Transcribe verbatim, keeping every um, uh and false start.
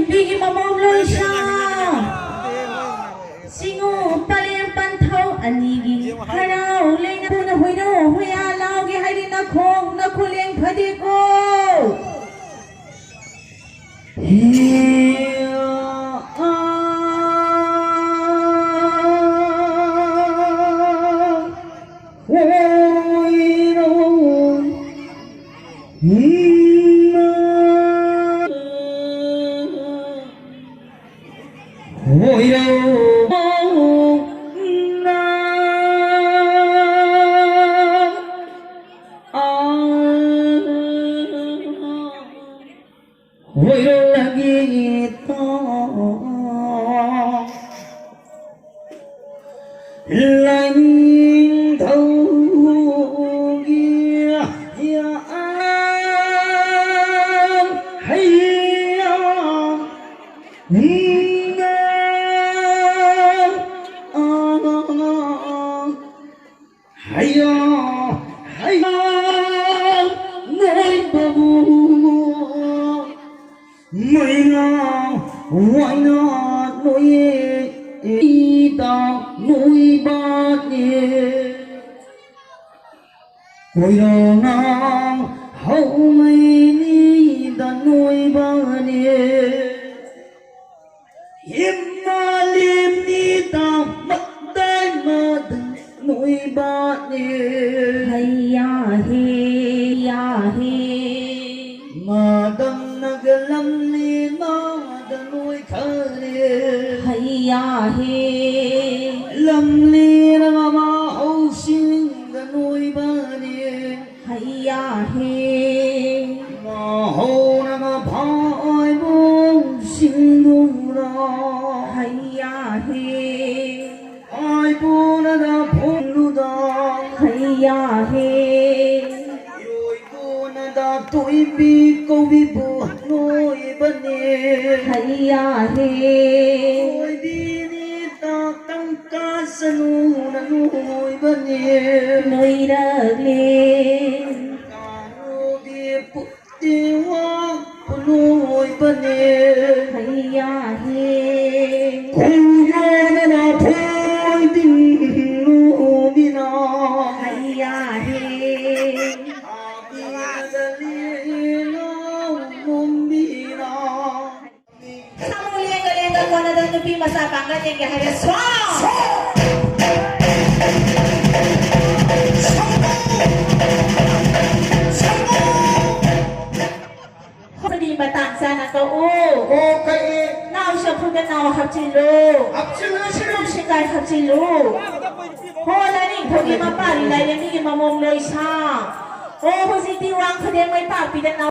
ꯃꯤꯒꯤ ꯃꯃꯧ ꯂꯣꯏꯁꯥ꯫ ꯁꯤꯡꯉꯨ ꯄꯔꯦꯡ ꯄꯟꯊꯧ ꯑꯅꯤꯒꯤ ꯍꯔꯥꯎ ꯂꯩꯅ ꯄꯨꯅ ꯍꯨꯏꯅꯧ ꯍꯨꯏꯌꯥ ꯂꯥꯎꯒꯦ ꯍꯥꯏꯗꯤ ꯅꯈꯣꯡ ꯅꯈꯨꯂꯦꯡ ꯐꯗꯦꯀꯣ꯫ ꯅꯣꯏꯕꯥꯅꯤ꯫ ꯀꯣꯏꯔꯣꯅꯥꯡ ꯍꯧꯃꯩꯅꯤꯗ ꯅꯣꯏꯕꯥꯅꯤ꯫ ꯍꯤꯝꯃꯥꯂꯦꯝꯅꯤꯗ ꯃꯛꯗꯥꯏ ꯃꯥꯗ ꯅꯣꯏꯕꯥꯅꯤ꯫ ꯍꯩꯌꯥ ꯍꯦ, ꯌꯥ ꯍꯦ꯫ ꯃꯥꯗꯝꯅꯒ ꯂꯝꯂꯦꯟ ꯃꯥꯗ ꯅꯣꯏꯈꯔꯦ꯫ ꯍꯩꯌꯥ ꯍꯦ꯫ ꯂꯝꯂꯦꯟ ꯃꯥ ꯍꯧꯁꯤꯡꯗ ꯅꯣꯏꯕꯅꯦ꯫ ꯍꯩꯌꯥ ꯍꯦ꯫ ꯃꯥ ꯍꯧꯅꯒ ꯐꯥꯏꯕꯣꯡ ꯁꯤꯡꯗꯨꯔꯥ꯫ ꯍꯩꯌꯥ ꯍꯦ꯫ ꯍꯥꯏꯕꯣꯅꯗ ꯐꯣꯡꯂꯨꯗ꯫ ꯍꯩꯌꯥ ꯍꯦ꯫ ꯏꯔꯣꯏꯕꯣꯅꯗ ꯇꯣꯏꯕꯤ ꯀꯧꯕꯤꯕꯨ ꯅꯣꯏꯕꯅꯦ꯫ ꯍꯩꯌꯥ ꯍꯦ꯫ ꯇꯣꯏꯕꯤꯅꯤꯗ ꯇꯪꯀꯥ ꯆꯅꯨꯅ ꯅꯣꯏꯕꯅꯦ꯫ ꯅꯣꯏꯔꯛꯂꯦ꯫ ꯀꯥꯔꯣꯕꯤ ꯄꯨ ꯇꯤꯋꯥ ꯄꯨꯅꯣꯏꯕꯅꯦ꯫ ꯍꯩꯌꯥ ꯍꯦ꯫ ꯈꯣꯡꯌꯣꯅꯅ ꯐꯣꯏꯗꯤꯡꯂꯨꯃꯤꯅ꯫ ꯍꯩꯌꯥ ꯍꯦ꯫ ꯊꯥꯕꯤꯅꯗ ꯂꯦꯡꯂꯣ ꯃꯣꯝꯕꯤꯅ꯫ ꯁꯥꯃꯨ ꯂꯦꯡꯒ ꯂꯦꯡꯒ ꯀꯣꯟꯅꯗ ꯅꯨꯄꯤ ꯃꯆꯥ ꯄꯥꯡꯒꯜ ꯌꯦꯡꯒꯦ ꯍꯥꯏꯔꯦ꯫ ꯁ꯭ꯋꯥ! ꯍꯣꯔꯤ ꯃꯇꯥꯡ ꯆꯥꯅ ꯀꯛꯎ꯫ ꯑꯣ, ꯀꯛꯏ꯫ ꯅꯥꯎ ꯆꯐꯨꯗ ꯅꯥꯎ ꯍꯥꯞꯆꯤꯜꯂꯨ꯫ ꯍꯥꯞꯆꯤꯜꯂꯨ, ꯁꯤꯜꯂꯨ꯫ ꯁꯤꯡꯒꯥꯏ ꯍꯥꯞꯆꯤꯜꯂꯨ꯫ ꯍꯣ, ꯂꯥꯏꯅꯤꯡꯊꯧꯒꯤ ꯃꯄꯥ ꯂꯥꯏꯔꯦꯝꯕꯤꯒꯤ ꯃꯃꯣꯝ ꯂꯣꯏꯁꯥ꯫ ꯑꯣ, ꯍꯧꯖꯤꯛꯇꯤ ꯋꯥꯡ ꯈꯨꯗꯦꯡ ꯃꯩ ꯄꯥꯛꯄꯤꯗ ꯅꯥꯎ